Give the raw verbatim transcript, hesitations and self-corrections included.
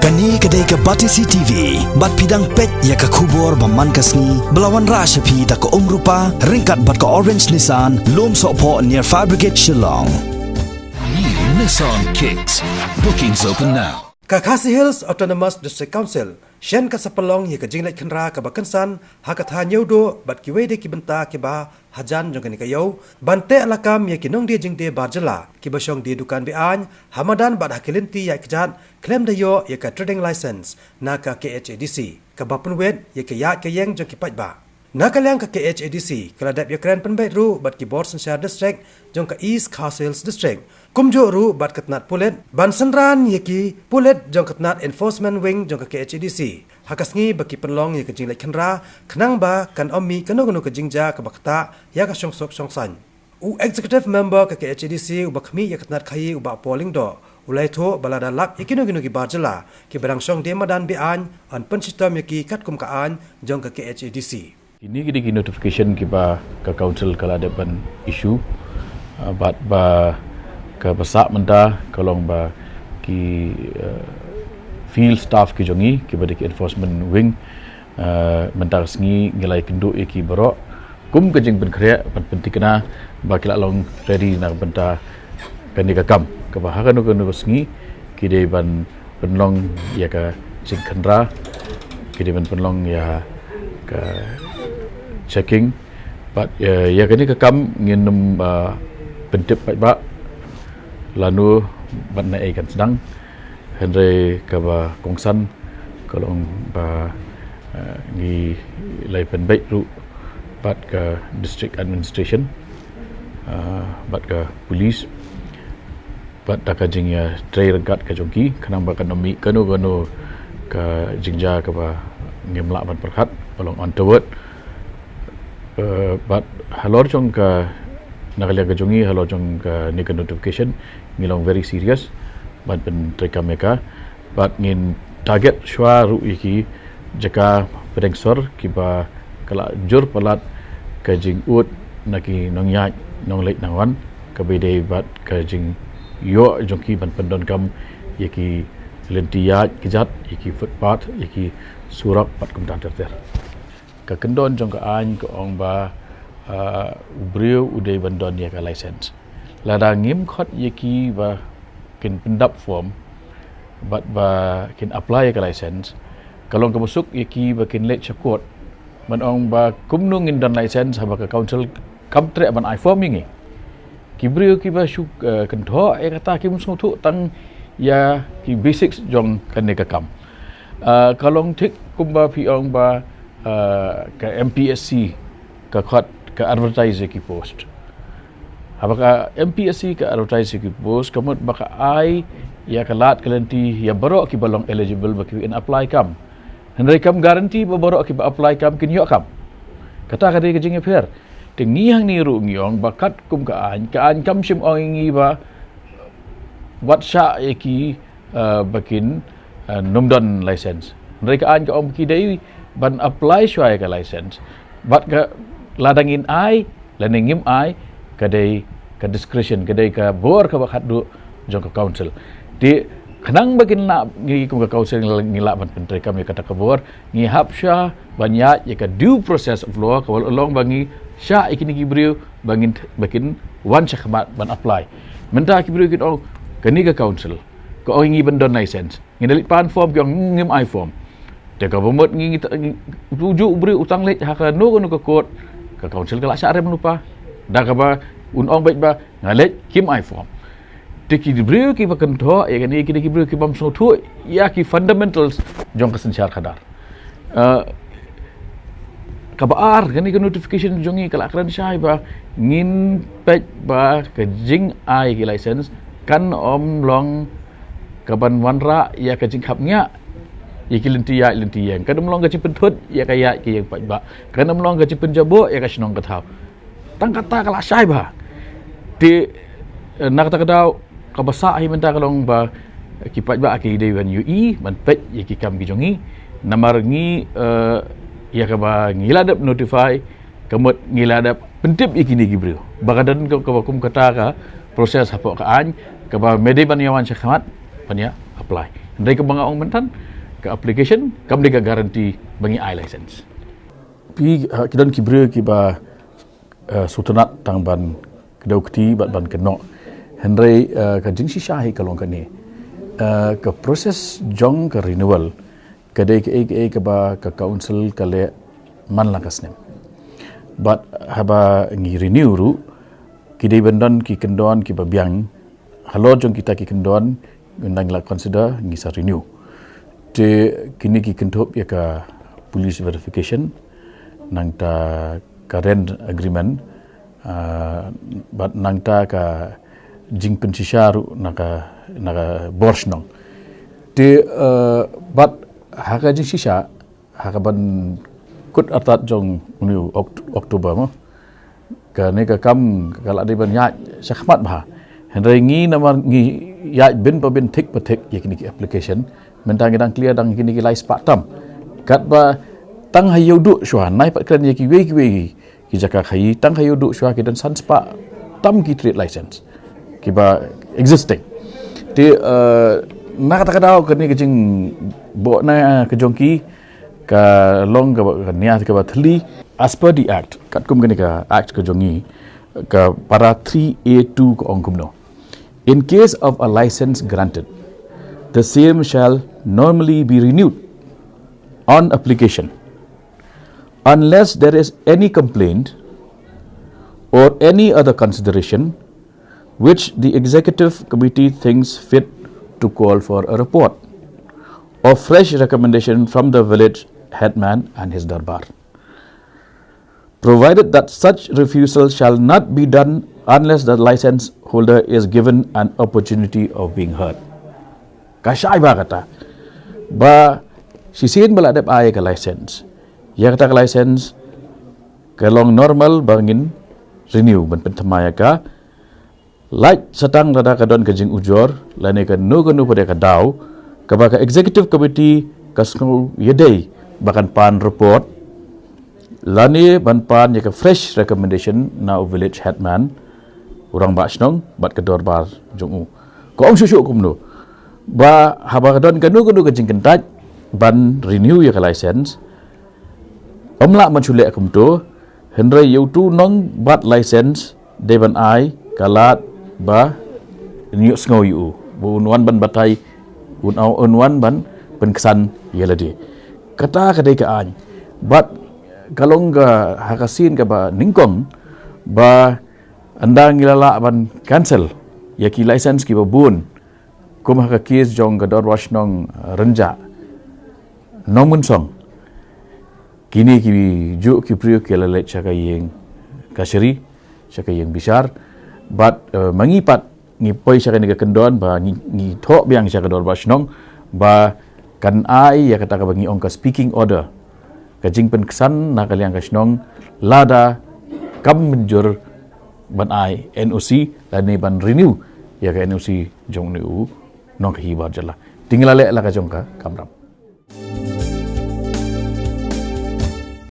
Kane ka dei ka Batesi T V, bad phi dang peit ïa ka khubor ba man ka sngi, ba la wanrah sha phi da ka Umrupa, ryngkat bad ka Orange Nissan, Lumsohphoh near Fire Brigade Shillong. New Nissan Kicks. Bookings open now. Ka Khasi Hills Autonomous District Council shen ka sa pynlong ïa ka jingleit khynra kaba kynsan ha ka thaiñ Hynñiewduh bad kiwei de ki bynta kiba hajan jong kane ka ïew, ban teh lakam ïa ki nongdie jingdie bar jylla kiba shong die dukan be-aiñ ha madan bad ha ki lynti ïaid kjat, khlem da ïoh ïa ka trading license na ka K H A D C, kaba pynwit ïa ka ïaid ka ïeng jong ki paidbah. Na ka liang ka K H A D C ka la dep ïakren pynbeit ruh bad ki bor synshar district jong ka East Khasi Hills District, kumjuh ruh bad ka tnat pulit, ban synran ïa ki pulit jong ka tnat Enforcement Wing jong ka K H A D C ha ka sngi ba ki pynlong ïa ka jingleit khynra, khnang ba kan ym mih kano kano ka jingjia kaba ktah ïa ka shongsuk shongsaiñ. U Executive Member ka K H A D C uba khmih ïa ka tnat khaïi, u Bah Paul Lyngdoh, u la ïathuh ba lada lap ïa kino kino ki bar jylla kiba dang shong die madan be-aiñ, yn pynshitom ïa ki katkum ka aiñ jong ka K H A D C. Kine ki dei ki notification kiba ka council ka la dep ban issue, uh, bad ba kaba sah mynta ka long ba ki, uh, field staff ki jong ngi kiba dei ki enforcement wing, uh, mynta ka sngi ngi la ïakynduh ïa ki baroh kum ka jingpynkhreh ban pynthikna ba ki la long ready na ka bynta kane ka kam, kaba ha kano kano ka sngi ki dei ban pynlong ïa ka jingkhynra, ki dei ban pynlong ïa ka checking. Bad, eh, ïa kane ka kam ngin ym, ah, pyntip paidbah lano bad naei kan sdang. Hynrei kaba kongsan ka long ba, eh, ngi la pynbeit ruh bad ka district administration, ah, bad ka police, bad da ka jingïatrei ryngkat ka jong ki, khnang ba kan ym mih kano kano ka jingjia kaba ngim lah ban pyrkhat ba long untoward. Eh, bad halor jong ka, na ka liang ka jong ngi, halor jong kane ka notification ngi long very serious ban pyntreikam ïa ka. Bad ngin target shuwa ruh ïa ki jaka pdeng sor kiba ka la jur palat ka jingud na ki nongïaid nongleit nongwan, kaba dei bad ka jingïoh jong ki ban pyndonkam ïa ki lynti ïaid kjat, ïa ki footpath, ïa ki surok bad kumta ter ter. Ka kyndon jong ka aiñ ka ong ba, ah, u briew u dei ban don ïa ka license. Lada ngim khot ïa ki ba kin pyndap form bad ba kin apply ïa ka license, ka long kaba suk ïa ki ba kin leit sha court ban ong ba kumno ngin don license haba ka council kam treh ban ai form ïa ngi. Ki briew kiba shu, eh, kynthoh ïa kata kim sngewthuh tang ïa ki basics jong kane ka kam. Eh, ka long thik kumba phi ong ba, eh, ka M P S C ka khot ka advertise ïa ki post. Haba ka M P S C ka advertise ïa ki post, ka mut ba ka ai ïa ka lad ka lynti ïa baroh kiba long eligible ba kin apply kam. Hynrei kam guarantee ba baroh kiba apply kam kin ïoh kam. Kata ka dei ka jingïapher. Te ngi hangne ruh ngi ong ba katkum ka aiñ, ka aiñ kam shym ong ïa ngi ba wat shah ïa ki, eh, ba kin, eh, nym don license. Hynrei ka aiñ ka ong ba ki dei ban apply shuwa ïa ka license. Bad ka lada ngin ai lane ngim ai, ka dei ka discretion, ka dei ka bor kaba khatduh jong ka council. Te khnang ba kin lah ngi kum ka council ngi lah ban pyntreikam ïa kata ka bor, ngi hap shuwa ban ïaid ïa ka due process of law, kaba long ba ngi shah ïa kine ki briew ba ngin, ba kin wan shakhmat ban apply. Mynta ki briew kin ong kane ka council ka ong ïa ngi ban don license. Ngin da leit pan form ki ong ngim ai form. Te kaba mut ngi, ngi, ngi, uju u briew u tang leit ha kano kano ka court, ka council ka lah shah rem lypa. Da kaba un ong beit ba nga leit kim ai form. Te ki briew kiba kynthoh ïa kane, ki dei ki briew ki bym sngewthuh ïa ki fundamentals jong ka synshar khadar. Eh, kaba ar, kane ka notification jong ngi ka la kren shai ba ngin peit ba ka jingai ki license kan ym long kaban wanrah ïa ka jingkhapngiah ïa ki lynti ïaid lynti ïeng, kan ym long ka jingpynthut ïa ka ïaid ka ïeng paidbah, kan ym long ka jingpynjaboh ïa ka shnong ka thaw. Tang kata ka la shai bha. Te, eh, na kata ka daw kaba sah hi mynta ka long ba ki paidbah ki dei ban ïohi ban peit ïa ki kam ki jong ngi. Namar ngi, eh, ïa kaba ngi la dep notify, ka mut ngi la dep pyntip ïa kine ki briew ba ka don ka, kaba kum kata ka process hapoh ka aiñ, kaba me dei ban ïa wan shakhmat ban ïa apply. Hynrei kaba nga ong mynta, ka application kam dei ka guarantee ba ngi ai license. Phi, uh, ki don ki briew kiba uh, sngewtynnat tang ban kdew kti bad ban kynnoh. Hynrei uh, ka jingshisha hi ka long kane. Uh, ka process jong ka renewal ka dei kaei kaei kaba ka council ka leh man la ka snem. Bad haba ngi renew ruh, ki dei ban don ki kyndon kiba biang. Halor jong kita ki kyndon, ngi dang la consider ngi sa renew. Te kine ki kynthup ïa ka police verification, nangta ka rent agreement, uh, bad nangta ka jingpynshisha ruh na ka, na ka bor shnong. Te uh, bad ha ka jingshisha, ha kaban kut artat jong uni u Oct-, October mo. Kane ka kam ka la dei ban ïaid shakhmat bha. Hynrei ngi namar ngi ïaid bin pa bin, thik pa thik ïa kine ki application. Mynta ngi dang clear dang kine ki lai spah tam. Katba tang ha ïew duh shuwa, nai pat kren ïa kiwei kiwei ki jaka khaïi, tang ha ïew duh shuwa ki don san spah tam ki trade license kiba existing. Te uh, na kata ka daw kane ka jingboh na ka jong ki ka long kaba, ka nia kaba thli. As per the act, katkum kane ka act ka jong ngi, ka para three A two ka ong kumno: In case of a license granted, the same shall normally be renewed on application, unless there is any complaint or any other consideration which the executive committee thinks fit to call for a report or fresh recommendation from the village headman and his darbar, provided that such refusal shall not be done unless the license holder is given an opportunity of being heard. Ka shai ba kata ba shisien ba la dep ai ka license, ïa kata ka license ka long normal ba ngin renew ban pynthymmai ïa ka. Lait satang lada ka don ka jingujor lane kano kano pat ka daw kaba ka executive committee ka sngew ïadei ba kan pan report lane ban pan ïa ka fresh recommendation na u village headman, u rangbah shnong bad ka dorbar jong u. Ka ong shuh shuh kumno ba haba ka don kano kano ka jingkyntait ban renew ïa ka license, ym lah ban shu leh kumto, hynrei ïa uto u nongbad license dei ban ai ka lad ba un ïohsngew ïa u, ba un wan ban batai, un, un wan ban pynksan ïa lade. Kata ka dei ka aiñ. Bad ka long ka ha ka sien kaba nyngkong ba ynda ngi la lah ban cancel ïa ki license kiba bun, kum ha ka case jong ka dorbar shnong, uh, Rynjah Nongmynsong. Kine ki juh ki briew ki la leit sha ka ïing kashari, sha ka ïing bishar. Bad uh, ma ngi pat ngi poi sha kane ka kyndon ba ngi, ngi thoh biang sha ka dorbar shnong ba kan ai ïa kata kaba ngi ong ka speaking order, ka jingpynksan na ka liang ka shnong lada kam mynjur ban ai N O C lane ban renew ïa ka N O C jong une u nongkhaïi bar jylla. Te ngi la leh la ka jong ka kamram.